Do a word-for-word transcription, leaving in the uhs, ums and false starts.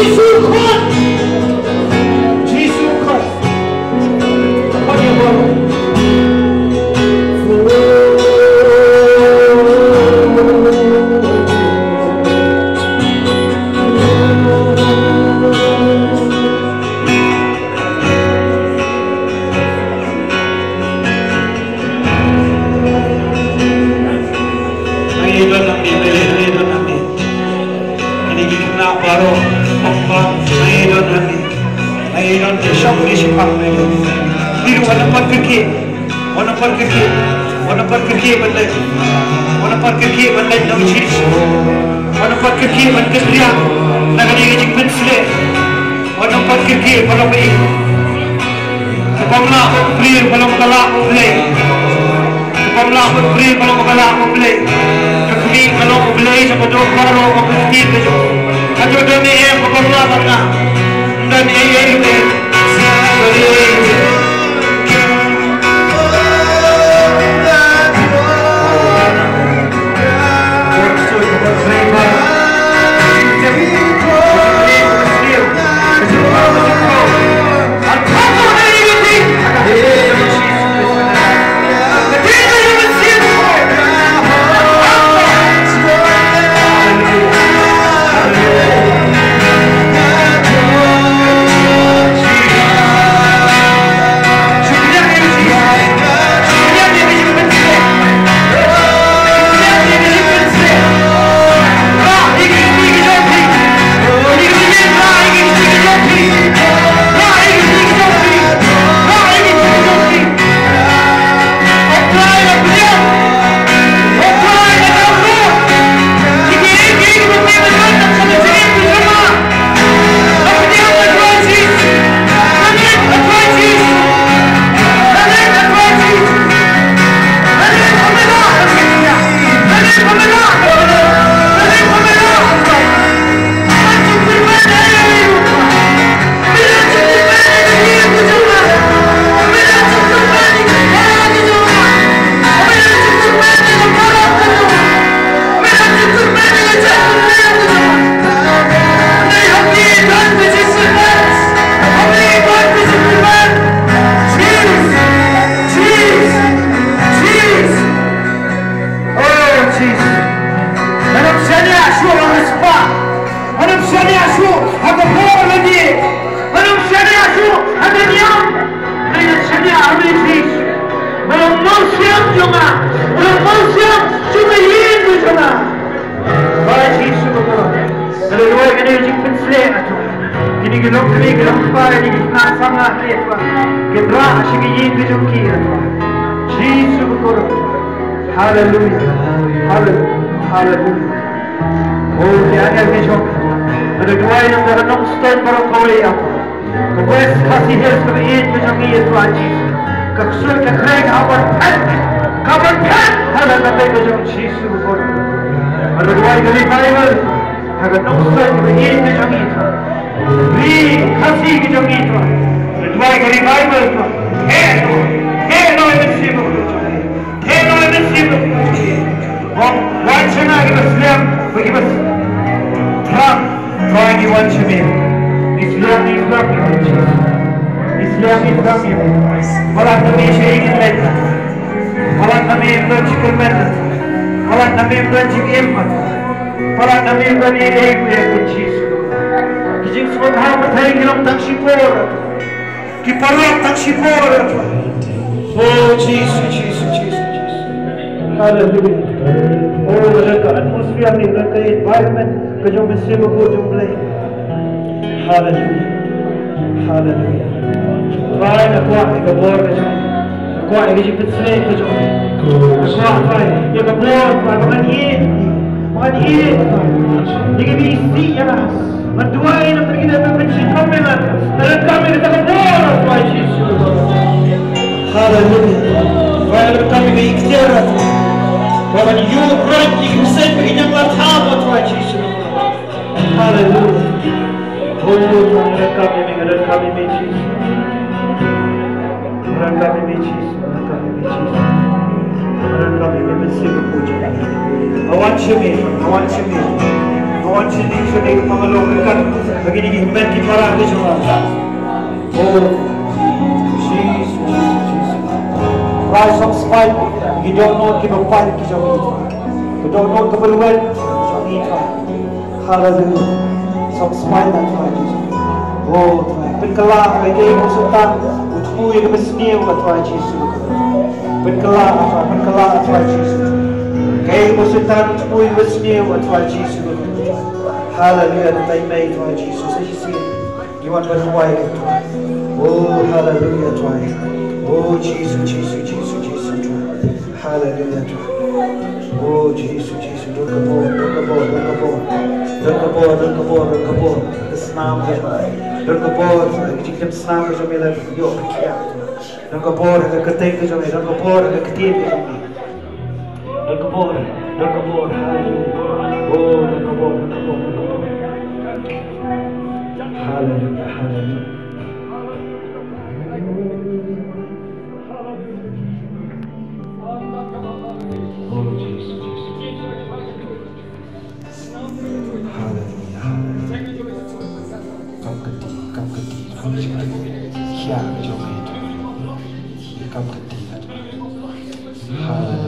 Jisu Khrist. Jisu Khrist. Khot ïa baroh. Nang ïa don hangne, nang ïa don hangne. Kine ki khynnah baroh, pang pang, nang ïa don hangne. Nang ïa don, shong ne shiphang nang ïa don. Ngi ruh wat nym pat kyrkieh, wat nym pat kyrkieh, wat nym pat kyrkieh ban leit, wat nym pat kyrkieh ban leit na u Jisu. Wat nym pat kyrkieh ban kynriah na kane ka jingpynshlur. Wat nym pat kyrkieh, wat nym pat. Kaba mlak bad briew ka long ka lak U Blei. Kaba mlak bad briew ka long ka lak U Blei. Ka khmih ka long U Blei, sa ka dok baroh ka kti ka jong. Ka jong dang ne em kaba mlak bad nga. Dang ne em. Oh, Jesus. Ngan ym shaniah shuh ha ka spah. Ngan ym shaniah shuh ha ka por lane. Ngan ym shaniah shuh ha ka niam. Ngan ym shaniah ha U Jisu. Ngan ym mawsiang jong nga. Ngan ym mawsiang jong ka ïing jong nga. Bai Jisu ba kyrpad. Nga la duwai kane ka jingpynshlur, A Trai. Kine ki longkmie ki longkpa, kine ki khynnah samla, A Trai. Kin rah sha ka ïing ka jong ki, A Trai. Jisu ba kyrpad. Haleluia. Haleluia. Haleluia. Oh, ki angel ki jong. Nga la duwai na ka bynta ka Nongstoiñ baroh kawei, A Trai. Ka West Khasi Hills kaba ïeit ka jong ngi, A Trai Jisu. Ka ksuid ka khrei ka hap ban phet. Ka hap ban phet. Ha ka kyrteng ka jong Jisu. Nga la duwai ka revival ha ka Nongstoiñ kaba ïeit ka jong ngi. Ri Khasi ka jong ngi. Nga la duwai ka revival. Heh noh, heh noh ïa ka mynsiem ka jong ngi. Heh noh ïa ka mynsiem ka jong ngi. Ong wan shana kiba slem bad kiba thrang. Trai ngi wan sha me. Ngi slem, ngi slem, ngi slem, ngi slem. Palat na me shaei ngin leit. Palat na me ym don jingkyrmen. Palat na me ym don jingim. Palat na me ym don ei ei, Jisu. Ki jingsngewthuh pyrthei ki long tang shipor. Ki paralok tang shipor. Oh, Jisu, Jisu, Jisu, Jisu. Haleluia. Oh, nga don ka atmosphere ne, nga don ka environment ka jong ka mynsiem bakhuid jong U Blei. Haleluia. Haleluia. Trai, nga kwah ïa ka bor ka jong, nga kwah ïa ka jingpynshlur ka jong, nga kwah, Trai, ïa ka bor, Trai, ba ngan ïeit, ba ngan ïeit, Trai. Ïa ka jingïeit ïa nga. Nga duwai na pyrthei na pyrthei ka me nga. Nga donkam ïa kata ka bor, Trai Jisu. Haleluia. Trai, nga donkam ïa ka iktiar. Trai, ban ïuh, Trai, ïa ki bseiñ bad ki ñianglatha, Trai Jisu. Haleluia. Oh, Trai, nga donkam ïa me, nga donkam ïa me, Jisu. Nga donkam ïa me, Jisu. Nga donkam ïa me, Jisu. Nga donkam ïa me, Jisu. Nga wan sha me, nga wan sha me. Nga Shini shini ka Bangalore ka kat bagi ni ki hynmen ki para ki jong nga. Oh, Jesus, Jesus, Jesus. Trai, sngewsih ïa ki dohnud kiba pait ki jong ngi. Ki dohnud kiba lwet jong ngi, Trai. Hallelujah. Sngewsih ïa Trai Jesus. Oh, Trai. Pynkylla ïa ki, u Soitan u thmu ïa kiba sniew, Trai Jesus. Pynkylla, Trai, pynkylla, Trai Jesus. Kaei ba u Soitan u thmu ïa kiba sniew, Trai Jesus. Haleluya, na tai mei Trai Jisu. Sa shisien ngi wan ban duwai ïa ka Trai. Oh, haleluya Trai. Oh, Jisu, Jisu, Jisu, Jisu Trai. Haleluya Trai. Oh, Jisu, Jisu. Don ka bor, don ka bor, don ka bor. Don ka bor, don ka bor, don ka bor. Ka snam ka jong ngi. Don ka bor, ka jingkhlem snam ka jong ngi la ïoh ka khiah. Don ka bor ha ka kyrteng ka jong ngi, don ka bor ha ka ktien ka jong ngi. Don ka bor, don ka bor, haleluya. Oh, don ka bor, don ka bor, don ka bor. Haleluya, haleluya. Oh, Jisu, Jisu, Jisu. Haleluya, haleluya. Kam kti, kam kti, kam kti. Khia ka jong ngi, Tuhan. Kam kti, Tuhan. Haleluya.